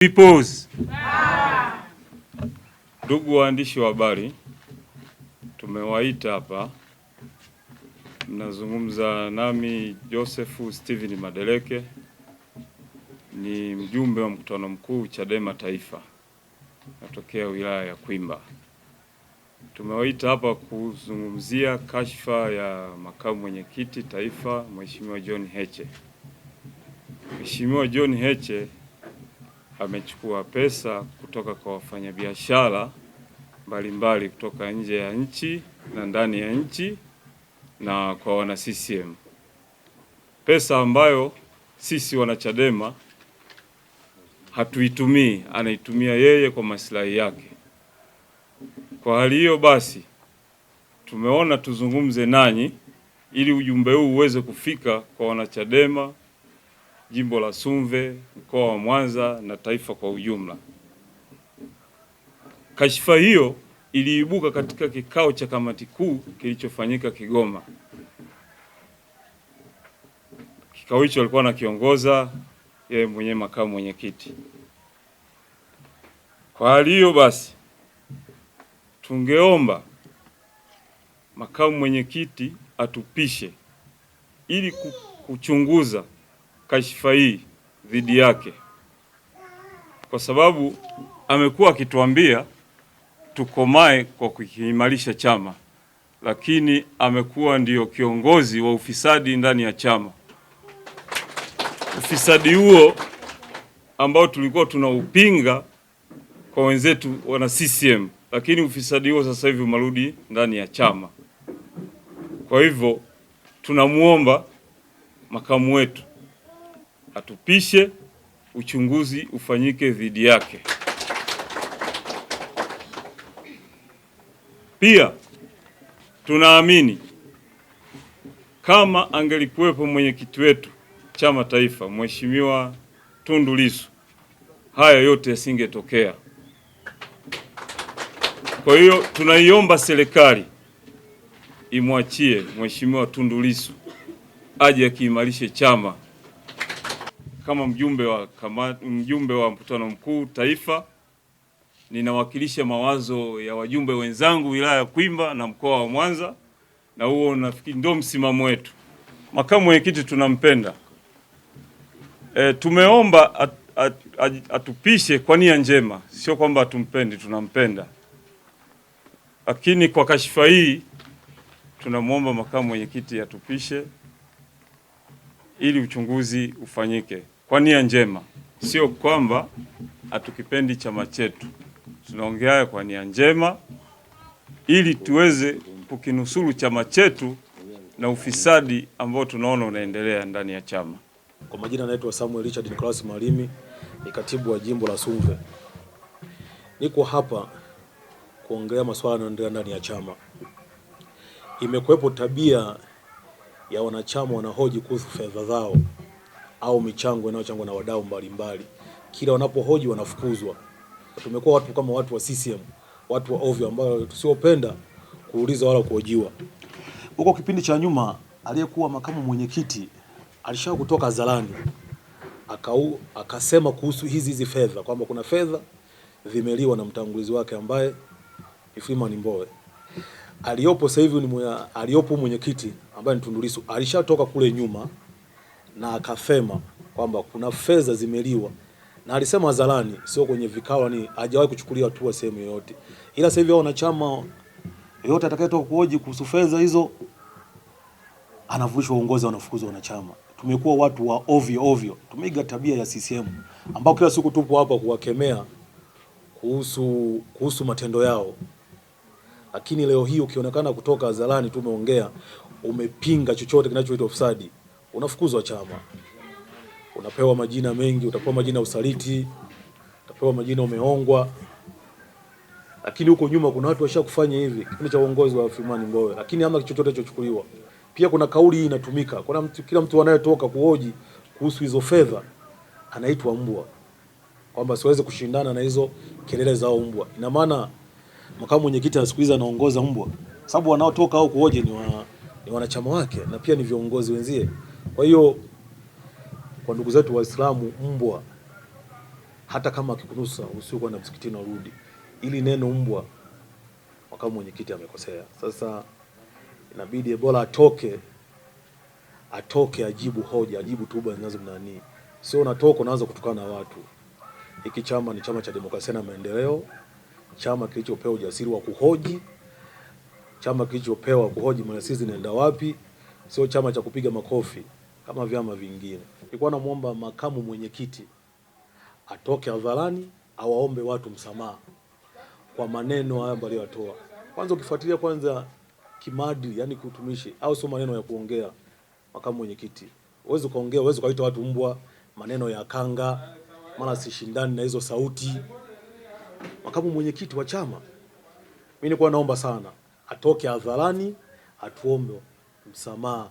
Peoples. Ndugu waandishi wa habari, tumewaita hapa, mnazungumza nami Joseph Steven Madeleke, ni mjumbe wa mkutano mkuu Chadema Taifa, natokea wilaya ya Kwimba. Tumewaita hapa kuzungumzia kashfa ya makamu mwenyekiti taifa Mheshimiwa John Heche. Mheshimiwa John Heche amechukua pesa kutoka kwa wafanyabiashara mbalimbali kutoka nje ya nchi na ndani ya nchi na kwa wana CCM, pesa ambayo sisi wanachadema hatuitumii, anaitumia yeye kwa maslahi yake. Kwa hali hiyo basi, tumeona tuzungumze nanyi ili ujumbe huu uweze kufika kwa wanachadema jimbo la Sumve, mkoa wa Mwanza na taifa kwa ujumla. Kashfa hiyo iliibuka katika kikao cha kamati kuu kilichofanyika Kigoma. Kikao hicho alikuwa anakiongoza yeye mwenyewe makamu mwenyekiti. Kwa hali hiyo basi, tungeomba makamu mwenyekiti atupishe ili kuchunguza kashfa hii dhidi yake, kwa sababu amekuwa akituambia tukomae kwa kukiimarisha chama, lakini amekuwa ndiyo kiongozi wa ufisadi ndani ya chama. Ufisadi huo ambao tulikuwa tunaupinga kwa wenzetu wana CCM, lakini ufisadi huo sasa hivi umerudi ndani ya chama. Kwa hivyo tunamuomba makamu wetu atupishe, uchunguzi ufanyike dhidi yake. Pia tunaamini kama angelikuwepo mwenyekiti wetu chama taifa, Mheshimiwa Tundu Lissu, haya yote yasingetokea. Kwa hiyo tunaiomba serikali imwachie Mheshimiwa Tundu Lissu aje akiimarishe chama. Kama mjumbe wa mkutano mkuu taifa, ninawakilisha mawazo ya wajumbe wenzangu wilaya ya Kwimba na mkoa wa Mwanza, na huo nafikiri ndio msimamo wetu. Makamu mwenyekiti tunampenda. Tumeomba atupishe kwa nia njema, sio kwamba hatumpendi, tunampenda. Lakini kwa kashifa hii tunamwomba makamu mwenyekiti atupishe ili uchunguzi ufanyike kwa nia njema, sio kwamba hatukipendi chama chetu. Tunaongea kwa nia njema ili tuweze kukinusuru chama chetu na ufisadi ambao tunaona unaendelea ndani ya chama. Kwa majina naitwa Samuel Richard Nicholas Malimi, ni katibu wa jimbo la Sumve. Niko hapa kuongelea masuala yanayoendelea ndani ya chama. Imekuwepo tabia ya wanachama wanahoji kuhusu fedha zao au michango inayochangwa na wadau mbalimbali. Kila wanapohoji wanafukuzwa. Tumekuwa watu kama watu wa CCM, watu wa ovyo ambao tusiopenda kuuliza wala kuhojiwa. Huko kipindi cha nyuma aliyekuwa makamu mwenyekiti alishawahi kutoka hadharani akasema kuhusu hizi fedha kwamba kuna fedha zimeliwa na mtangulizi wake ambaye ni Freeman Mbowe. Aliyopo sasa hivi ni aliyopo mwenyekiti ambaye ni Tundu Lissu alishatoka kule nyuma na akasema kwamba kuna fedha zimeliwa, na alisema hadharani, sio kwenye vikao, ni hajawahi kuchukulia hatua sehemu yoyote. Ila sasa hivi wanachama yote atakayetoka kuhoji kuhusu fedha hizo anavushwa uongozi, anafukuzwa wanachama. Tumekuwa watu wa ovyo ovyo, tumeiga tabia ya CCM ambao kila siku tupo hapa kuwakemea kuhusu matendo yao. Lakini leo hii ukionekana kutoka hadharani tumeongea, umepinga chochote kinachoitwa ufisadi, unafukuzwa chama. Unapewa majina mengi, utapewa majina ya usaliti, utapewa majina umeongwa. Lakini huko nyuma kuna watu washakufanya hivi kipindi cha uongozi wa Freeman Mbowe, lakini hamna chochote kilichochukuliwa. Pia kuna kauli hii inatumika. Kuna mtu, kila mtu anayetoka kuhoji kuhusu hizo fedha anaitwa mbwa, kwamba siwezi kushindana na hizo kelele za mbwa. Ina maana makamu mwenyekiti siku hizi anaongoza mbwa, sababu wanaotoka au kuhoji ni wanachama wake na pia ni viongozi wenzie. Kwa hiyo kwa ndugu zetu Waislamu, mbwa Hata kama akikunusa usiku kwenda msikitini urudi. Ili neno mbwa, makamu mwenyekiti amekosea. Sasa inabidi bora atoke, atoke ajibu hoja, ajibu tuba zinazomnani. Sio unatoka unaanza kutukana watu. Hiki chama ni chama cha demokrasia na maendeleo, chama kilichopewa ujasiri wa kuhoji, chama kilichopewa kuhoji maliasili zinaenda wapi, sio chama cha kupiga makofi kama vyama vingine. Nilikuwa namuomba makamu mwenyekiti atoke hadharani awaombe watu msamaha kwa maneno haya ambayo aliyotoa. Kwanza ukifuatilia kwanza kimaadili, yani kutumishi au sio maneno ya kuongea makamu mwenyekiti. Huwezi ukaongea, huwezi ukaita watu mbwa, maneno ya kanga, mara sishindani na hizo sauti. Makamu mwenyekiti wa chama, mimi nilikuwa naomba sana atoke hadharani atuombe msamaha.